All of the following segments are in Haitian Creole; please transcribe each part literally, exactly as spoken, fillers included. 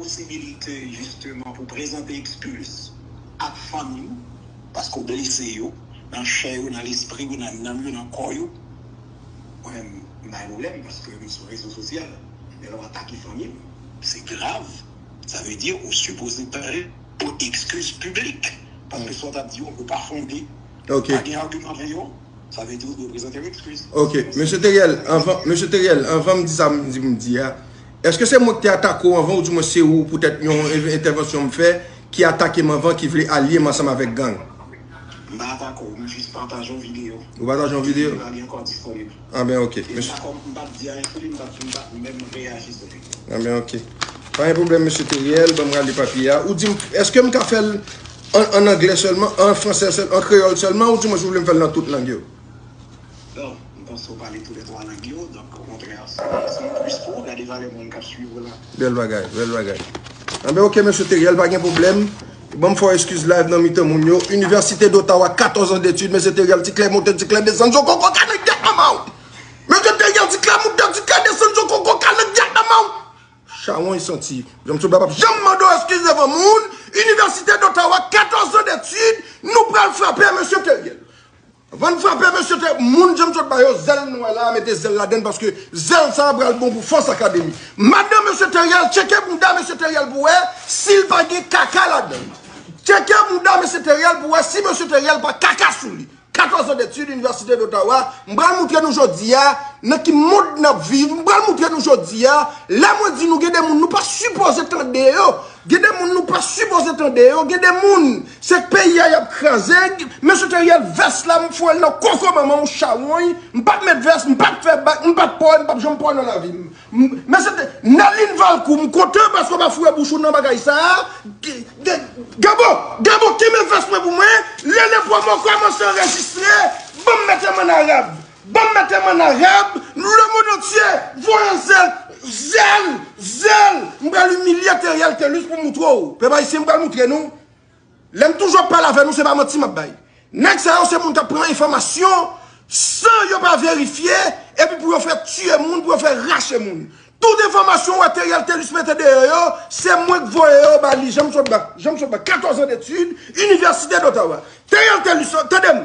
posibilite, jisteman, pou prezante eskiz ak fanmi w, paske w blese yo, nan chè yo, nan lespri yo, nan nanm yo, nan kò yo. Mwen menm, m pa gen pwoblèm, paske m sou rezo sosyal. Men lè w atake fanmi m, se grav. Sa vle di, ou sipoze pare pou eskiz piblik. Paske sa w t ap di yo, yo pa fonde. Ok. Pa gen agiman avè yo. Sa vle di, ou dwe prezante yon eskiz. Ok. Mesye Teriel, anvan, Mesye Teriel, anvan m di sa m di, m di a, èske se mwen ki te atake w anvan, oudimwen se ou, poutèt yon en-, entèvansyon m fè, ki atake m anvan, ki vle alye m ansanm avèk gang? M pa atake w, m jis pataje yon videyo. Ou pataje yon videyo? Videyo a li ankò disponib. Ah ben, ok. E m pa kòm, m pa t di anyen sou li, m pa t, m pa t menm reyaji sou li. Ah ben, ok. Pa gen pwoblèm, Mesye Teriel, ban m rale papye a. Ou di m, èske m ka fè l an, an anglè sèlman, an fransè sèl, an kreyòl sèlman, oudimwen si w vle m fè l nan tout lang yo? Bon, m panse w pale tou lè twa lang yo, donk, okontrè, se, se yon plis pou ou, gade valè moun k ap swiv ou la. Bèl bagay, bèl bagay. Anben, ok, Mesye Teriel, pa gen pwoblèm. Ban m fè w eskiz live nan mitan moun yo. Inivèsite d'Ottawa, katòz an detid, Mesye Teriel, ti klè monte, ti klè desann, zo koko ka nan gyèt manman w. Mesye Teriel, ti klè monte, ti klè desann, zo koko ka nan gyèt manman w. Chawony santi. Janm sot ba p ap janm mande w eskiz devan moun. Inivèsite d'Ottawa, katòz an detid, nou pral frape Mesye Teriel. Anvan n frape Mesye Teriel, moun Janm sot ba yo zèl nou wè la, mete zèl ladann paske zèl sa a pral bon pou Fòs Akademi. Madanm Mesye Teriel, tcheke bounda Mesye Teriel pou wè si l pa gen kaka ladann. Tcheke bounda Mesye Teriel pou wè si Mesye Teriel pa kaka sou li. Katòz an detid, Inivèsite d'Ottawa, m pral moutre nou jodi a, nan ki mond n ap viv, m pral moutre nou jodi a, lè mwen di nou gen de moun nou pa sipoze tande yo, gen de moun nou pa sipoze tande yo, gen de moun, se peyi a y ap kraze, Mesye Teriel, vès la, m foure l nan koko manman w chawony, m p ap met vès, m p ap fè bak, m p ap pòy, m p ap janm pòy nan lavi m. M, men se te, Nerline Valcourt, m kontan paske w pa foure bouch ou nan bagay sa a. G-, g-, Gabo, Gabo, kenbe vès mwen pou mwen. Lele Promo kòmanse anrejistre. Ban m mete m an arab. Ban m mete m an arab. Le monde entier, voye zèl, zèl, zèl. M pral imilye Teriel Thelus pou moutre w. Pèp ayisyen, m pral moutre nou. Lè m toujou ap pale avè nou, se pa manti m ap bay. Nèg sa yo se moun k ap pran enfòmasyon san yo pa verifye, epi pou yo fè tiye moun, pou yo fè rache moun. Tout enfòmasyon ou wè Teriel Thelus mete deyò yo, se mwen k voye yo ba li. Janm sot ba, Janm sot ba, katòz an detid, Inivèsite d'Ottawa. Teriel Thelus, tande m.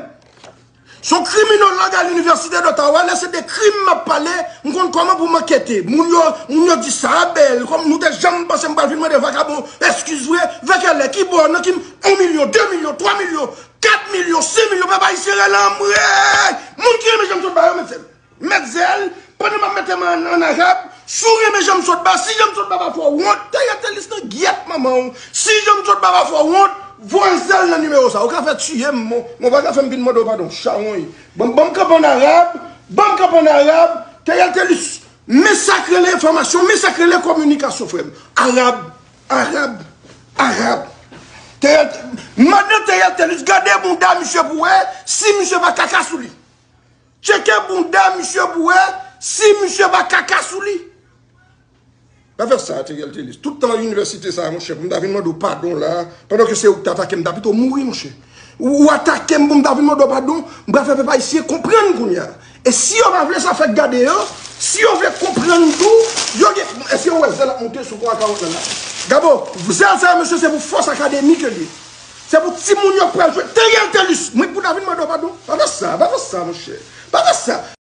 Se yon kriminològ a Linivèsite d'Ottawa, lè se de krim m ap pale, m konn kòman pou m ankete. Moun yo, moun yo di sa a bèl, kòm nou te janm panse m pral vin mande vakabon eskiz vre, vè kèlè, ki bò, nan ki, yon milyon, de milyon, twa milyon, kat milyon, senk milyon, pèp ayisyen rele anmwey! Moun ki renmen jan m sot ba yo, met zèl. Met zèl, pandan m ap mete m an, an arab, si w renmen jan m sot ba, si jan m sot ba pa fè w wont, Teriel Thelus nan gyèt manman w. Si jan m sot ba pa fè w wont, voye zèl nan nimewo sa. Ou ka fè tiye m, mon, mon pa ka fè m vin mande w padon, chawony. Ban m, ban m kanpe an arab, ban m kanpe an arab, Teriel Thelus, men sa k rele enfòmasyon, men sa k rele kominikasyon, frè m. Arab, arab, arab. Teriel, madan Teriel Thelus, gade bounda misye pou wè si misye pa kaka sou li. Tcheke bounda misye pou wè si misye pa kaka sou li. Pa fè sa, Teriel Thelus. Tout tan inivèsite sa a, monchè, pou m ta vin mande w padon la, pandan ke se ou ki t atake m, m ta pito mouri, monchè. Ou, ou atake m pou m ta vin mande w padon, m pral fè pèp ayisyen konprann kounye a. E si yo pa vle sa fèk gade yo, si yo vle konprann tou, yo gen, èske ou wè zèl ap monte sou kò a kawòt lan la? Gabo, zèl sa yo, mesye, se pou Fòs Akademi ke l ye. Se pou timoun yo k pral jwe. Teriel Thelus, mwen pou ta vin mande w padon. Pa fè sa, pa fè sa, monchè. Pa fè sa.